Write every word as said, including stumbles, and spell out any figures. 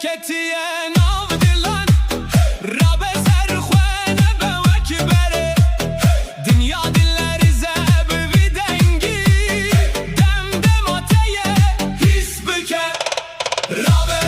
Ketiye nav dilan, rabe ser xwe nebe wek berê. Dinya dilerize bi vî dengî, dem dema te ye, hîs bike. Rabe